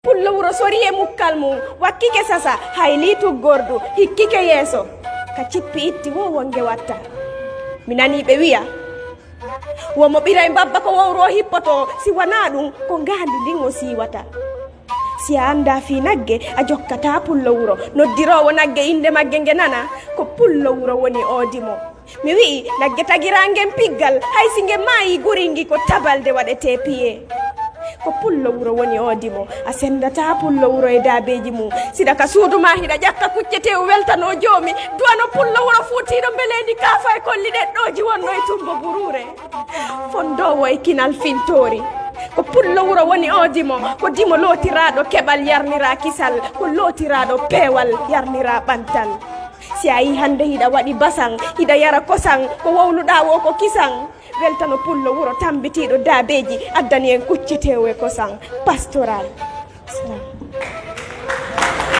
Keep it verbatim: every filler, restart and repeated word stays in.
Pullo wuro sori e mukkal mum, wakkike sasa, haylii tuggordu, hikkike yeeso. Ka cippi itti wo wonge watta. Mi nanii ɓe wiya, womo ɓiray mbabba ko wowro o hippotoo, si wanaa ɗum, ko ngaandi ndin o siiwata. Si a anndaa fii nagge, a jokkataa pullo wuro. Noddiroowo nagge innde magge nge nana, ko pullo wuro woni oodi mo. Mi wi'i, nagge tagiraa ngen piggal, hay si nge maayii guringi ko tabalde waɗetee piyee. Ko pullo wuro woni oodi mo, a senndataa pullo wuro e daabeeji mum. Siɗa ka suudu maa hiɗa ƴakka kucceteewu weltanoo joomi, du'ano pullo wuro fuutiiɗo mbeleendi kaafa e kolli ɗeɗɗooji wonno e tummbo buruure. Fondoowo e kinal fintoori. Ko pullo wuro woni oodi mo, ko dimo lootiraaɗo keɓal yarniraa kisal, ko lootiraaɗo peewal yarniraa ɓantal. Si a yii hannde hiɗa waɗi basan, hiɗa yara kosan, ko wowluɗaa woo ko kisan. Weltano pullo wuro tammbitiiɗo daabeeji, addani en kucceteewu e kosan. Pastoral. Salam.